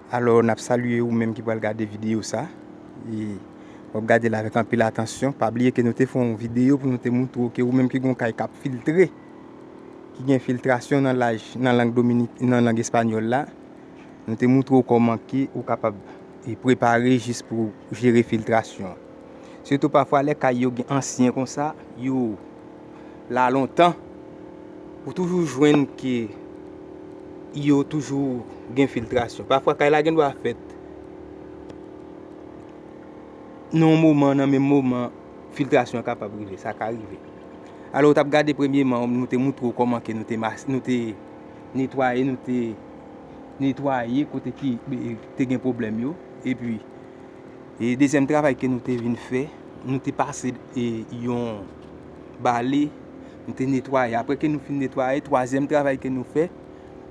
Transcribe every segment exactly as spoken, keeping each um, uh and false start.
Alò, n ap salye ou menm ki pral gade videyo sa. E w ap gade l avèk anpil atansyon. Pa bliye ke nou te fè yon videyo pou nou te moutre w ke ou menm ki gen yon kay k ap filtre, ki gen filtrasyon nan laj, nan lang dominik, nan lang espanyòl la, nou te moutre w kòman ke ou kapab, e, prepare jis pou jere filtrasyon an. Sitou pafwa lè kay yo gen ansyen konsa, yo la lontan, ou toujou jwenn ke yo toujou gen filtrasyon. Pafwa kay la gen dwa fèt nan yon moman, nan menm moman, filtrasyon an kapab rive, sa ka rive. Alò, w t ap gade premyeman, nou te moutre w kòman ke nou te mas-, nou te netwaye, nou te netwaye kote ki, e, te gen pwoblèm yo. Epi, e dezyèm travay ke nou te vin fè, nou te pase, e, yon bale, nou te netwaye. Apre ke nou fin netwaye, twazyèm travay ke nou fè,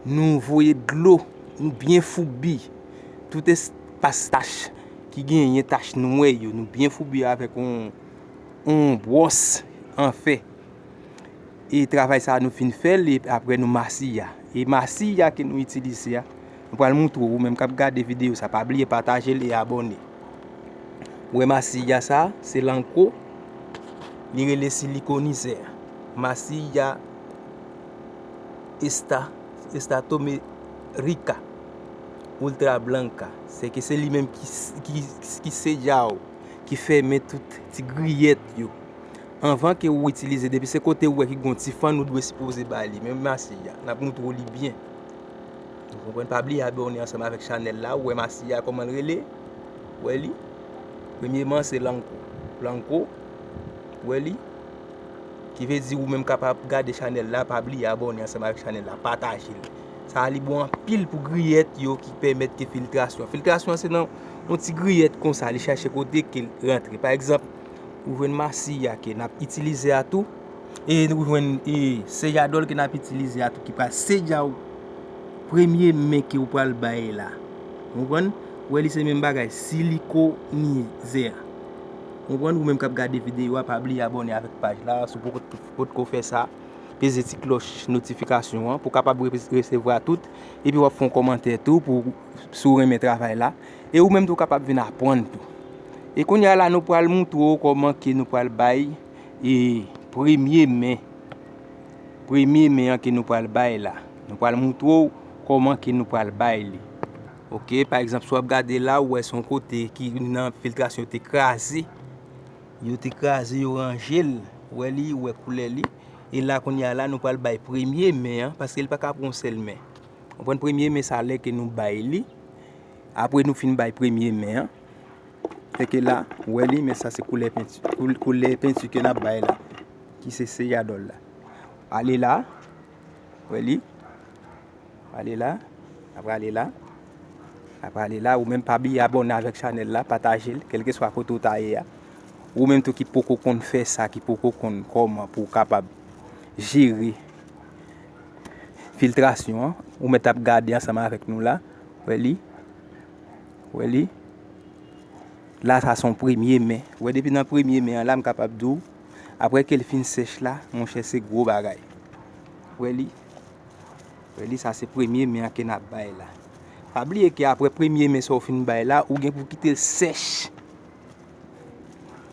nou voye dlo, nou byen foubi tout espas tach ki genyen, tach nwè yo, nou byen foubi avèk yon, yon bwòs an fè. E travay sa a nou fin fè l, e apre nou masiya. E masiya ke nou itilize a, nou pral moutre w, ou menm k ap gade videyo sa, pa bliye pataje l e abòne. Ou wè masiya sa, se lanko, li rele silikonizè. Masiya esta, estatomerica ultra blanca. Se ke se li menm ki, ki, ki seja w, ki fèmen tout ti griyèt yo. Anvan ke ou itilize, depi se kote ou wè ki gon ti fann, ou dwe sipoze ba li. Men masiya, n ap moutre w li byen. Ou konprann? Pa bliye abòne ansanm avèk chanèl la. Ou wè masiya kòman l rele? Ou wè li? Premyeman, se lanko. Lanko. Ou wè li? Ki vle di ou menm k ap gade chanèl la, pa bliye abòne ansanm avèk chanèl la, pataje l. Sa a li bon anpil pou griyèt yo ki pèmèt ke filtrasyon. Filtrasyon se nan yon ti griyèt konsa, li chache kote ke l rantre. Pa egzanp, ou jwenn masiya ke n ap itilize a tou, e ou jwenn, e, seyadòl ke n ap itilize a tou ki pral seja w premye men ke ou pral bay la. Ou konprann? Ou wè li se menm bagay, silikonizè. Ou konprann? Ou menm k ap gade videyo a, pa bliye abòne avèk paj la, si w poko, potko fè sa, peze ti klòch notifikasyon an pou w kapab re-, resevwa tout, epi w ap fè yon kòmantè tou pou, si w renmen travay la. E ou menm tou w kapab vin aprann tou. E kounye a la, nou pral moutre w kòman ke nou pral bay, e, premye men. Premye men an ke nou pral bay la. Nou pral moutre w kòman ke nou pral bay li. Oke, pa egzanp, si w ap gade la, ou wè se yon kote ki nan filtrasyon te kraze. Yo te kraze, yo ranje l. Ou wè li, ou wè koulè li. E la, kounye a la, nou pral bay premye men an, paske li pa ka pran yon sèl men. Ou konprann? Premye men sa lè ke nou bay li. Apre nou fin bay premye men an, se ke la, ou wè li, men sa se koulè penti, koul-, koulè penti ke n ap bay la, ki se seyadòl la. Ale la, ou wè li, ale la, apre ale la, apre ale la, ou menm pa bliye abòne avèk chanèl la, pataje l, kèlkeswa kote w ta ye a. Ou menm tou ki poko konn fè sa, ki poko konn kòman pou w kapab jere filtrasyon an, ou mèt ap gade ansanm avèk nou la, wè li, wè li. La, sa se yon premye men. Wè, depi nan premye men an la, m kapab di w, apre ke l fin sèch la, monchè, se gwo bagay. Wè li, wè li, sa se premye men an ke n ap bay la. Pa bliye ke apre premye men sa w fin bay la, ou gen pou kite l sèch.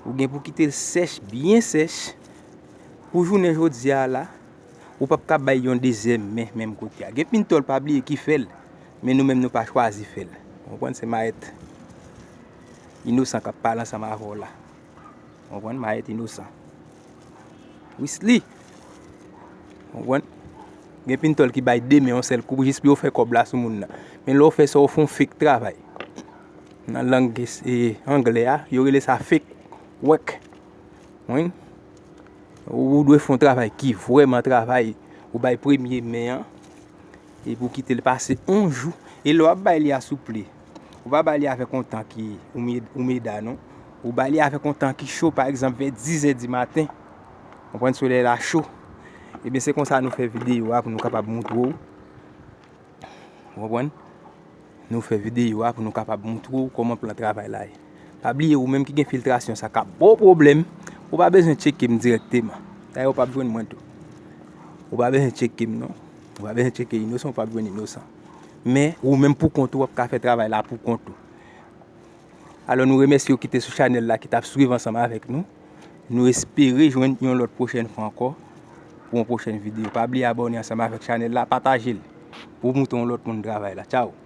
Ou gen pou kite l sèch, byen sèch. Pou jounen jodi a la, ou p ap ka bay yon dezyèm men menm kote a. Gen pintòl pa bliye ki fè l, men nou menm nou pa chwazi fè l. Ou konprann? Se Mayèt Inosan k ap pale ansanm avè w la. Ou konprann? Mayèt Inosan. Wisly. Ou konprann? Gen pintòl ki bay de men yon sèl kou jis pou yo fè kòb la sou moun nan. Men lè w fè sa, w fè yon fake travay. Nan lang, e, anglè a, yo rele sa fake work. Wi. Ou dwe fè yon travay ki vrèman travay. Ou bay premye men an. Epi w kite l pase yon jou. E lè w ap bay li a, souple, ou pa bay li avèk yon tan ki oumye-, oumeda, non. Ou bay li avèk yon tan ki cho, pa egzanp, vè dizè di maten. Ou konprann? Solèy la cho. Ebyen, se konsa nou fè videyo a pou nou kapab moutre w. Ou konprann? Nou fè videyo a pou nou kapab moutre w kòman plan travay la ye. Pa bliye, ou menm ki gen filtrasyon sa k ap ba w pwoblèm, ou pa bezwen tcheke m dirèkteman. Dayè, ou p ap jwenn mwen tou. Ou pa bezwen tcheke m, non. Ou pa bezwen tcheke Inosan, ou p ap jwenn Inosan. Men ou menm pou kont ou, w ap ka fè travay la pou kont ou. Alò, nou remèsye ou ki te sou chanèl la, ki t ap swiv ansanm avèk nou. Nou espere jwenn yon lòt pwochèn fwa ankò pou yon pwochèn videyo. Pa bliye abòne ansanm avèk chanèl la, pataje l pou w montre yon lòt moun travay la. Tchaw!